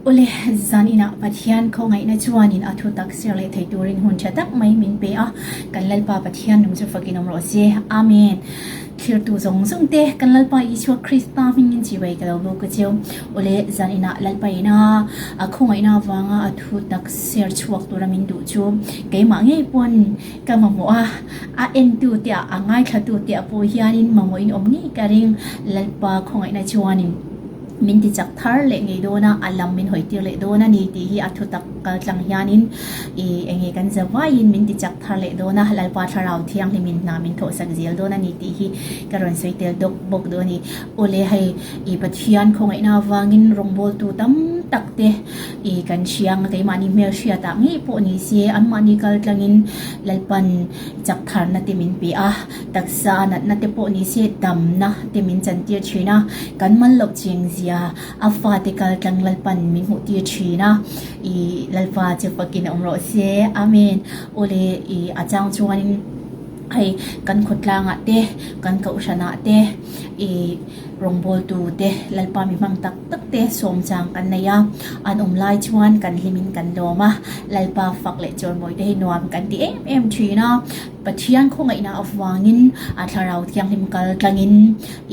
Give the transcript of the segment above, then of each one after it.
Awle, zan inah Pathian khawngaihna chuanin a thutak ser leh thei turin hun tha tak mai min pe a, kan Lalpa Pathian nung chu fakin awm rawh se. Amen. Thlirtu zawng zawng te, kan Lalpa Isua Krista hmingin chibai ka lo bawk a cheu. Awle, zan inah Lalpa ina a khawngaihna avanga a thutak ser chhuak tura min duh chu keimah ngei pawn ka mamawh a, a entu te ah, a ngaithlatu te ah pawh hianin mamawhin awm ngei ka ring. Lalpa khawngaihna chuanin. Min ti chak thar leh ngei dawn a, a lam min hawi tir leh dawn a ni tih hi a thutak kal tlang hianin i enge kan za vaiin min ti chak thar leh dawn a, Lalpa Thlarau Thianghlimin hna min thawhsak zel dawn a ni tih hi ka rawn sawi tel dawk bawk dawn a ni. Awle hei i Pathian khawngaihna avangin rawngbawltu tam tak te i kan hria ang a, keimahni hmelhriat ah ngei pawh ni se anmahni kal tlangin Lalpan chak tharna te min pe a. Taksa natna te pawh ni se damna te min chantir thin a, kan mal loh cheng zia a fate kal tlang Lalpan min hmuh tir thin a, i Lalpa che fakin awm rawh se, Amen. Awle i a chang chuanin hei kan khawtlangah te kan kohhranah te i rawngbawltu te Lalpa mi hmang tak tak te sawm chang kan nei a, an awm lai chuan kan hlimin kan lawm a, Lalpa fak leh chawimawi te hi nuam kan ti em em thin a. Pathian khawngaihna avangin a thlarau thianghlim kal tlangin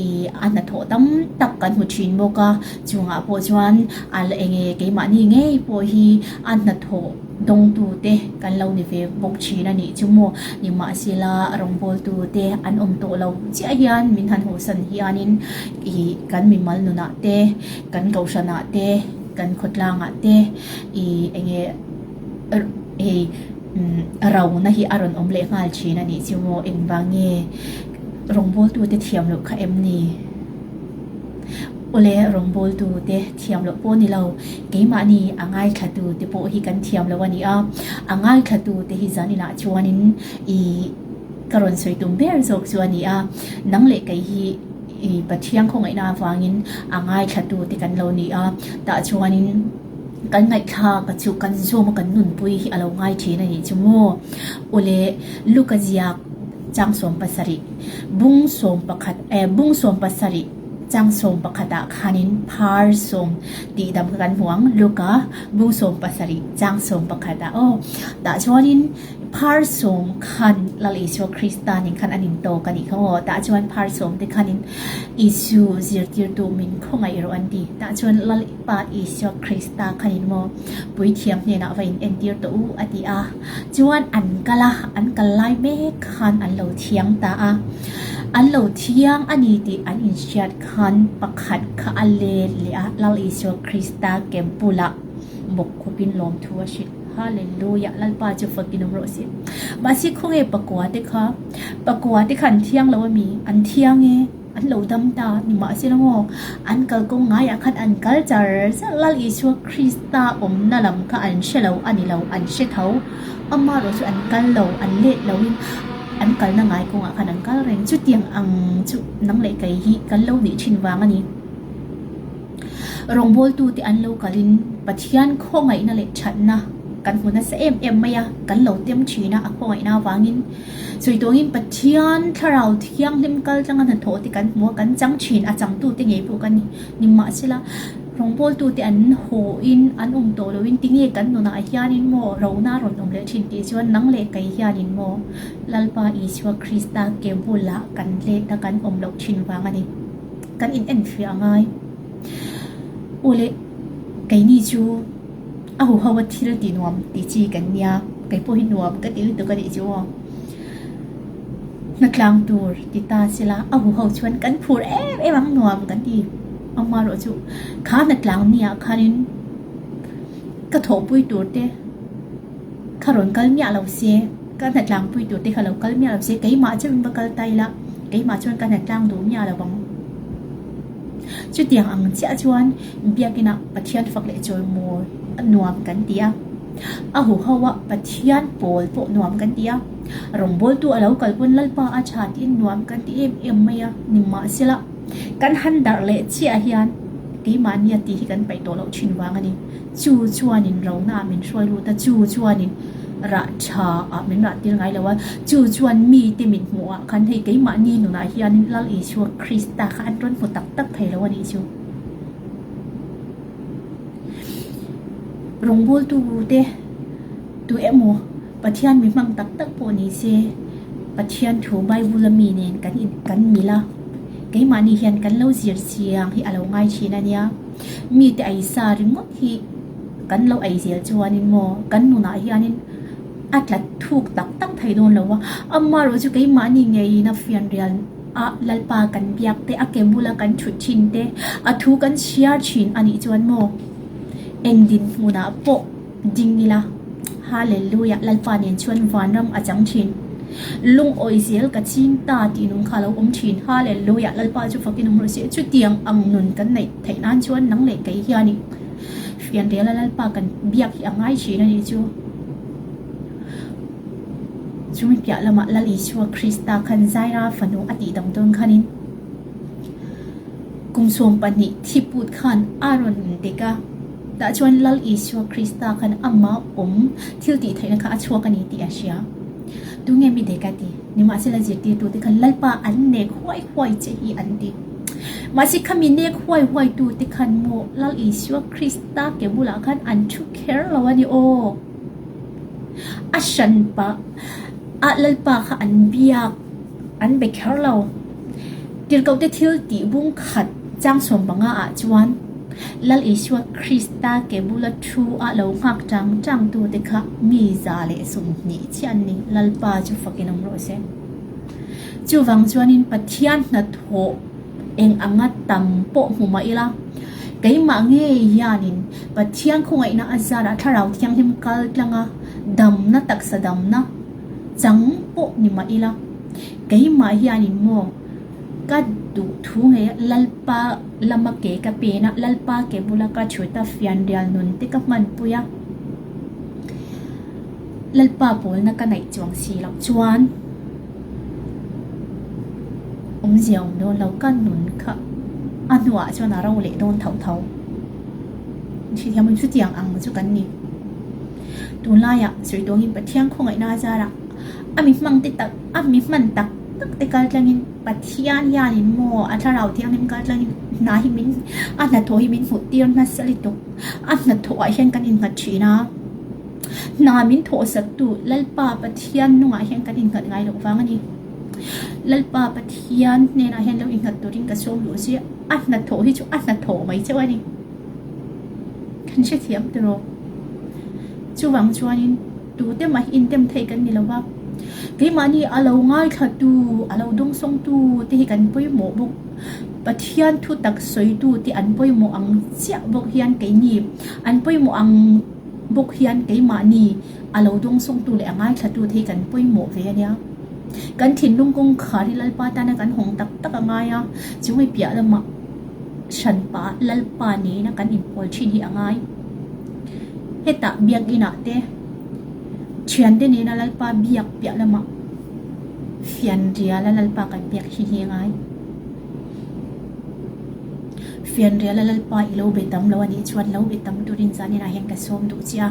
ih a hnathawh tam tak kan hmu thin bawk a, chungah pawh chuan a la enge keimahni ngei pawh hi a hnathawh dawngtu te kan lo ni ve bawk thin a nih chu maw. Nimahsela rawngbawltu te an awm tawh lo chiah hian min han hawhsan hianin ih kan mimal nunah te, kan kohhranah te, kan khawtlangah te ih enge hei Rona hi a rawn awm leh nghal thin a nih chu maw? Engvang nge rawngbawltute thiam loh kha em ni? Awle, rawngbawltute thiam loh pawh ni lo, keimahni a ngaithlatute pawh hi kan thiam lo a ni a. A ngaithlatute hi zan inah chuanin i ka rawn sawi tum ber zawk chu a ni a. Nang leh kei hi i Pathian khawngaihna avangin a ngaithlatute kan lo ni a, tah chuanin. Kan ngaihthlak a chu kan zawm a kan nunpui hi a lo ngai thin a nih chu maw? Awle Luka ziak chang 17 bung 11 eh bung 17 chang 11 ah khanin phar sawm tih dam kha kan hmu ang Luka bung 17 chang 11 ah aw tah chuanin phar sawm khan Lal Isua Krista nen khan an intawk a nih kha maw tah chuan phar sawm te khanin Isu zirtirtu min khawngaih rawh an ti tah chuan Lal Pa Isua Krista khanin maw puithiam hnenah va in entir tawh u a ti a, chuan an kal a, an kal lai mek khan an lo thiang ta a, an lo thiang a ni tih an inhriat khan pakhat kha a let leh a, Lal Isua Krista ke bulah bawk khupin lawmthu a hrilh. Hallelujah! Lalpa chu fakin awm rawh se. Mahse khawnge pakua te kha? Pakua te kha an thiang lo a mi? An thiang e. An lo dam ta nimahsela maw, an kalkawng ngaiah khan an kal char char Lal Isua Krista awmna lam kha an hre lo a ni lo, an hre tho. Amaherawh chu an kal lo, an let loin an kalna ngai kawngah khan an kal reng. Chutiang ang chu nang leh kei hi kan lo nih thin vang a ni. Rawngbawltute an lo kalin Pathian khawngaihna leh thatna kan hmu nasa em em mai a, kan lo tem thin a, a khawngaihna avangin. Sawi tawngin Pathian thlarau thianghlim kal tlanga hnathawh te kan hmu a, kan chang thin, a changtute ngei pawh kan ni. Nimahsela, rawngbawltute an hawhin an awm tawh loin tinge kan nunah hianin maw rona rawn awm leh thin tih chuan nang leh kei hianin maw Lalpa Isua Krista ke bulah kan let a kan awm loh thin vang a ni. Kan in en fiah ngai. Aw le, keini chu a huho a thil ti nuam ti chi kan nia, kei pawh hi nuam ka ti lutuk a nih chu aw. Hnatlang tur ti ta sela a huho chuan kan phur em em ang nuam kan ti. Amaherawh chu kha hnatlang nia khanin ka thawhpui tur te kha rawn kal miah lo se, ka hnatlangpui tur te kha lo kal miah lo se, keimah chauhin va kal ta ila, keimah chuan ka hnatlang duh miah lo ang. Chutiang ang chiah chuan biakinah Pathian fak leh chawimawi a nuam kan ti a, a huho a Pathian pawl pawh nuam kan ti a, rawngbawltu a lo kal pawn Lalpa a tha tiin nuam kan ti em em mai a, nimahsela kan han darh leh chiah hian keimahnia tih hi kan paih tawh loh thin vang a ni. Chu chuanin rona ah min hruai lut a, chu chuanin rah tha ah min rah tir ngai lo a, chu chuan mite min hmuh ah khan hei keimahni nunah hianin Lal Isua Krista kha an rawn hmu tak tak thei lo a nih chu. Rawngbawltu te tu emaw Pathian mi hmang tak tak pawh ni se Pathian thu Bible a mi nen kan in kan mil a, keimahni hian kan lo zir chiang hi a lo ngai thin a nia. Mite ei sa ringawt hi kan lo ei zel chuanin maw kan nunah hianin a tla thuk tak tak thei dawn lo a, amaherawhchu chu keimahni ngeiin a fianrial a Lalpa kan biak te, a ke bula kan thut thin te, a thu kan chhiar thin a nih chuan maw eng dinhmunah pawh ding ila Hallelujah Lalpa nen chuan vanram a chang thin. Lungawi zel ka ching ta tih nun kha a lo awm thin. Hallelujah Lalpa chu fakin awm rawh se. Chutiang ang nun kan neih theih nan chuan nang leh kei hianin fianriala Lalpa kan biak hi a ngai thin a nih chu. Chumi piah lamah Lal Isua Krista khan Zaira fanu a tihdam dawn khanin kum 12 thi put khan a rawn intek a. Tah chuan Lal Isua Krista khan amah awm thil tih theihna kha a chhuak a ni tih a hria. Tunge mi dek a ti? Nimahsela zirtirtute khan Lalpa an nek huai huai che hi an ti. Mahse khami nek huai huai tute khan maw Lal Isua Krista ke bulah khan an thu kher lo a ni aw. A hran pah a Lalpa kha an biak an be kher lo. Tirhkohte thil tih bung khat chang 15 ah chuan Lal Isua Krista ke bula thu a lo nghak chang chang tute kha mi 120 chiah an ni. Lalpa chu fakin awm rawh se. Chuvang chuanin Pathian hnathawh eng anga tam pawh hmu mah ila, keimah ngei hianin Pathian khawngaihna a zarah Thlarau Thianghlim kal tlanga damna taksa damna chang pawh ni mah ila, keimah hianin maw ka duh thu ngei a Lalpa lama ke ka pen a, Lalpa ke bula ka thut a, fianrial nun te ka hmanpui a, Lalpa pawlna ka neih chuang si loh chuan awmzia awm dawn lo, ka nun kha a hnuah chuan a ro leh dawn tho tho. Hrethiam ang chutiang ang chu kan ni. Tunlaiah sawi tawngin Pathian khawngaihna a zarah a mi hmang te tak a mi hman tak tak te kal tlangin Pathian hianin maw a thlarau thianghlim kal tlangin hna hi min a hnathawh hi min hmuh tir nasa lutuk. A hnathawh ah hian kan innghat thin a. Hna min thawhsaktu Lalpa Pathian nungah hian kan innghat ngai loh vang a ni. Lalpa Pathian hnenah hian lo innghat turin ka sawm duh si. A hnathawh hi chu a hnathawh mai chauh a ni. Kan hrethiam tiraw? Chuvang chuanin tute mah hi indem thei kan ni lo va. Keimahni a lo ngaithlatu, a lo dawngsawngtu te hi kan pawimawh bawk. Pathian thu tak sawitu te an pawimawh ang chiah bawk hian keini an pawimawh ang bawk hian keimahni a lo dawngsawngtu leh a ngaithlatu te hi kan pawimawh ve a nia. Kan thinlung kawngkhar hi Lalpa tana kan hawng tak tak a ngai a, chumi piah lamah hranpa Lalpa nena kan inpawl thin hi a ngai. Hetah biakinah te thiante nena Lalpa biak piah lamah fianriala Lalpa kan biak hi hi a ngai. Fianriala Lalpa i lo be tam lo a nih chuan lo be tam turin zaninah hian ka sawm duh che a.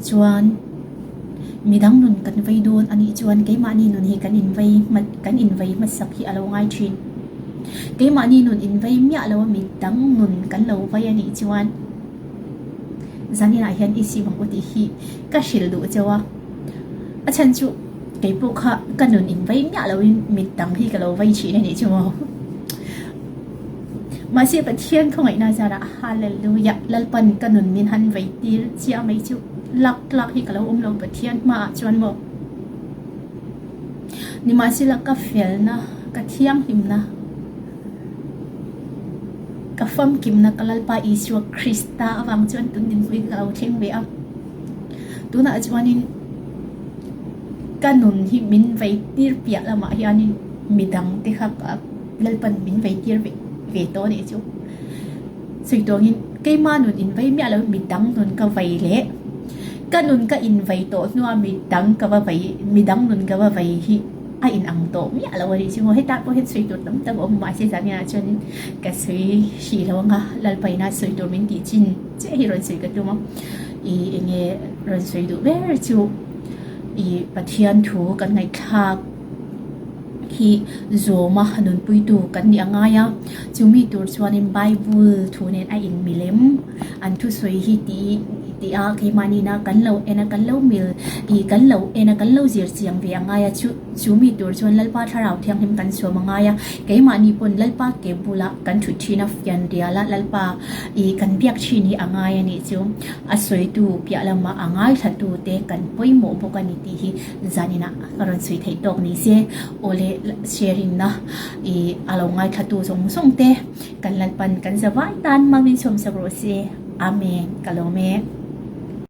Chuan midang nun kan vei dawn a nih chuan keimahni nun hi kan invei hma kan invei hmasak hi a lo ngai thin. Keimahni nun invei miah lo a midang nun kan lo vei a nih chuan zaninah hian i sim ang u tih hi ka hrilh duh chauh a. A chhan chu keipawh kha ka nun invei miah loin midang hi ka lo vei thin a nih chu maw. Mahse Pathian khawngaihna zarah Hallelujah Lalpan ka nun min han vei tir chiah mai chu lak tlak hi ka lo awm lo Pathian hmaah chuan maw. Nimahsela ka felna, ka thianghlimna, ka famkimna ka Lalpa Isua Krista avang chuan tun dinhmun ka lo thleng ve a. Tunah chuanin ka nun hi min vei tir piah lamah hianin midang te kha ka Lalpan min vei tir ve ve tawh a nih chu. Sawi tawngin keima nun in vei miah lo midang nun ka vei leh ka nun ka in vei tawh hnua midang ka va vei midang nun ka va vei hi a in ang tawh miah lo a nih chu maw. Hetah pawh hian sawi tur tam tak a awm mahse zaniah chuanin ka sawi hrih lo anga Lalpaina sawi tur min tih chin chiah hi rawn sawi ka tum a. Ih eng nge rawn sawi duh ber chu ih Pathian thu kan ngaihthlak. hi zawma nunpuitu kan nih a ngai a, chumi tur chuanin Bible thu nen a inmilem an thusawi hi tih tih a keimahniina kan lo en a kan lo mil ih kan lo en a kan lo zir chiang ve a ngai a chu chumi tur chuan Lalpa Thlarau Thianghlim kan suam a ngai a, keimahni pawn Lalpa ke bula kan thut thin a fian rial a Lalpa ih kan biak thin hi a ngai a nih chu a sawitu piah lama a ngaithla te kan pawimawh bawk a ni tih hi Zaninah ka rawn sawi theih tawk ni se, aw leh sharing na ih a lo ngaithlatu zawng zawng te kan Lalpan kan zavai tan mangin sawmsak rawh se. Amen. Ka lawm e.